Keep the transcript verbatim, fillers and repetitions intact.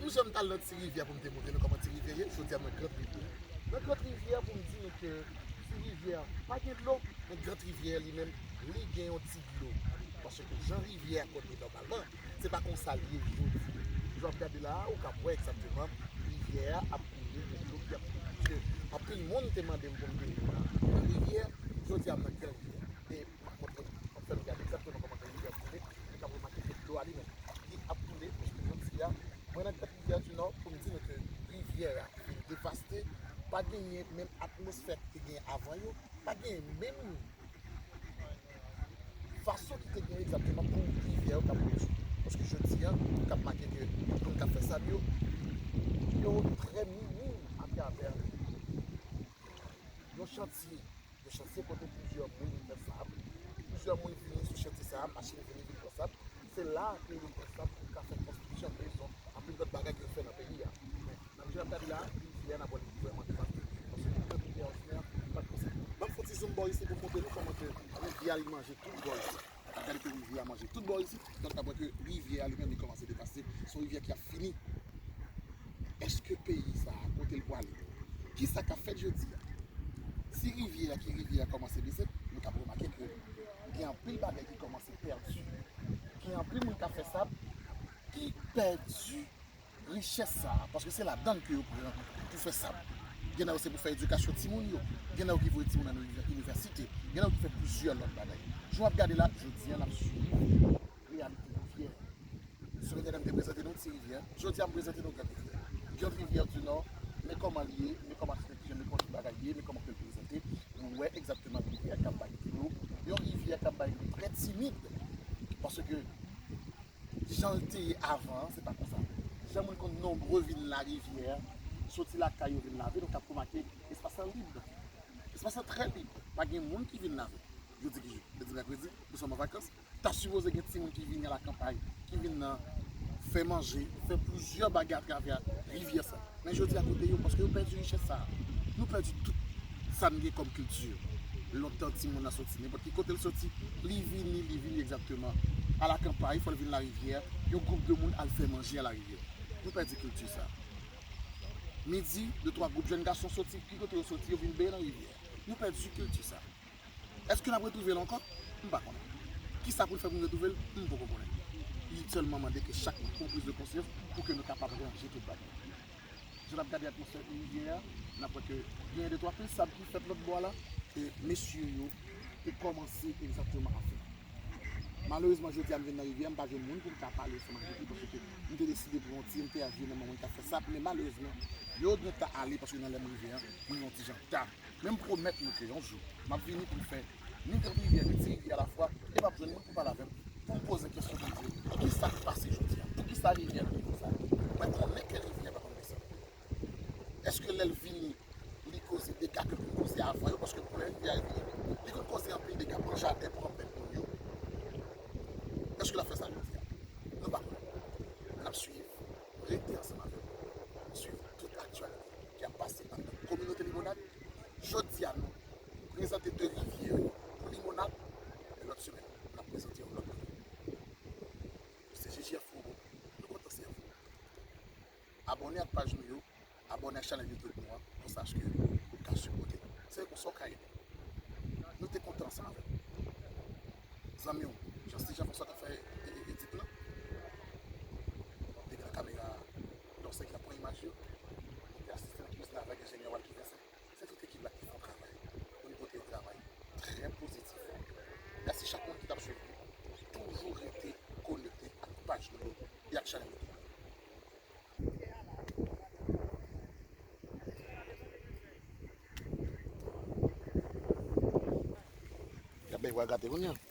Mezanmi, m t al nan Ti Rivyè pou m te montre nou kòman Ti Rivyè ye. Jodi a, mwen Grand Rivyè. Nan Grand Rivyè, pou m di nou ke Ti Rivyè pa gen dlo, men Grand Rivyè li menm, li gen yon ti dlo. Paske jan rivyè a konn ye nòmalman, se pa konsa l ye jodi. Jan w ap gade la a, ou kab wè egzakteman rivyè a ap koule, gen dlo ki ap koule. Paske anpil moun te mande m pou m vini nan rivyè, jodi a m nan Gran Rivyè. E m ap montre, m ap fè nou gade egzakteman kòman Gran Rivyè ap koule. Nou kab remake ke dlo a li menm ki ap koule, paske jodi a, mwen nan Gran Rivyè di Nò pou m di nou ke rivyè a fin devaste, pa genyen menm atmosfè ki te genyen avan yo, pa genyen menm fason ki te genyen egzakteman pou rivyè yo k ap pwodui. Paske jodi a, nou kab remake ke moun k ap fè sab yo, yo trè minim atravè yon chantye. Yon chantye kote plizyè moun vin fè sab. Plizyè moun vini sou chantye sa a, machin vini vin pran sab. Se la ke yo pran sab pou ka fè konstriksyon mezon, anpil lòt bagay ke yo fè nan peyi a. Men, nan jan n ap gade la, rivyè a n ap wè li vrèman devaste. Paske tout lòt rivyè òdinè pa t konsa. Ban m fè yon ti zoom bò isi pou m montre nou kòman ke rivyè a li manje tout bò isi. N ap gade ke rivyè a manje tout bò isi. Donk, n ap wè ke rivyè a li menm, li kòmanse devaste. Se yon rivyè ki ap fini. Èske peyi sa a, kote l pwale? Kisa k ap fèt jodi a? Si rivyè a, ki rivyè a kòmanse desann, nou kab remake ke gen anpil bagay ki kòmanse pèdi. Gen anpil moun k ap fè sab ki pèdi richès sa a, paske se ladan l ke yo pran pou fè sab. Gen nan yo se pou fè edikasyon timoun yo, gen nan yo ki voye timoun nan inivè-, inivèsite, gen nan yo ki fè plizyè lòt bagay. Jan w ap gade la, jodi a, n ap swiv reyalite rivyè. Semèn dènyè, m te prezante nou Ti Rivyè. Jodi a, m prezante nou Grand Rivyè. Grand Rivyè di Nò, men kòman l ye, men kòman achitekti, men kòman tout bagay ye, men kòman ke l prezante. Nou wè egzakteman rivyè k ap bay dlo. Yon rivyè k ap bay dlo trè timid. Paske jan l te ye avan an, se pa konsa. Jan moun konn nonbre vin larivyè, soti lakay yo vin lave, nou kab remake espas lan lib. Espas lan trè lib. Pa gen moun ki vin lave. Jodi ki jou? Jodi mèkredi, nou sòm an vakans. Ta sipoze gen timoun ki vini a la kanpay, ki vin nan fè manje, fè plizyè bagay atravè rivyè sa. Men jodi a kote yo, paske yo pèdi richès sa a. Nou pèdi tout sa n gen kòm kilti. Lontan timoun nan soti, nenpòt ki kote l soti, li vini, li vini egzakteman a la kanpay, fò l vin larivyè, yon gwoup de moun al fè manje a larivyè. Nou pèdi kilti sa. Midi, de twa gwoup jèn gason soti, ki kote yo soti, yo vin benyen nan rivyè. Nou pèdi kilti sa. Èske n ap retwouve l ankò? M pa konnen. Kisa pou n fè pou n retwouve l? M poko konnen. Li sèlman mande ke chak moun pran priz de konsyans pou ke nou kapab ranje tout bagay. Jan n ap gade atmosfè rivyè a, n ap wè ke gen de twa pil sab ki fèt lòt bò a la, e mesye yo te kòmanse egzakteman ap fè. Malerezman, jodi a m vin nan rivyè, m pa jwenn moun pou m ka pale ansanm avèk li, paske m te deside pran yon ti entèvyou nan moun k ap fè sab, men malerezman, yo gentan ale paske nan lè m rive an, mwen yon ti jan ta. Men m pwomèt nou ke yon jou, m ap vini pou m fè ni Gran Rivyè, ni Ti Rivyè alafwa, e m ap jwenn moun pou pale avè m, pou m poze kesyon pou m di, kisa k pase jodi a? Poukisa rivyè an vin konsa? Mwen konnen ke rivyè pa konn konsa. Èske lè l vini, li koze dega ke l konn koze avan yo? Paske pou lè rivyè a vini, li konn koze anpil dega, pran jaden, pran bèt moun yo. Èske l ap fè sa jodi a? Nou pa konnen. N ap swiv, rete ansanm avè nou. N ap swiv tout aktyalite ki ap pase anndan kominote Limonad. Jodi a, nou prezante de rivyè yo pou Limonad, men lòt semèn, n ap prezante yon lòt bagay. Se J J F Forum, nou kontan sèvi w. Abòne ak paj nou yo, abòne ak chanèl YouTube nou an, konsa ke ou ka sipòte nou. Se konsa w ka ede nou. Nou te kontan ansanm avè w. Zanmi w, Jean Steve Jean François k ap fè e, e, edit lan. Li gen nan kamera a. Donk se ki ap pran imaj yo. Li te asiste nan kizin avèk enjenyè Walky Vincent. Se tout ekip la ki fè yon travay pou nou pote yon travay trè pozitif. Mèsi chak moun ki t ap swiv nou. Toujou rete konekte ak paj nou yo e ak chanèl YouTube la. Y ap bay pral gate kounye a.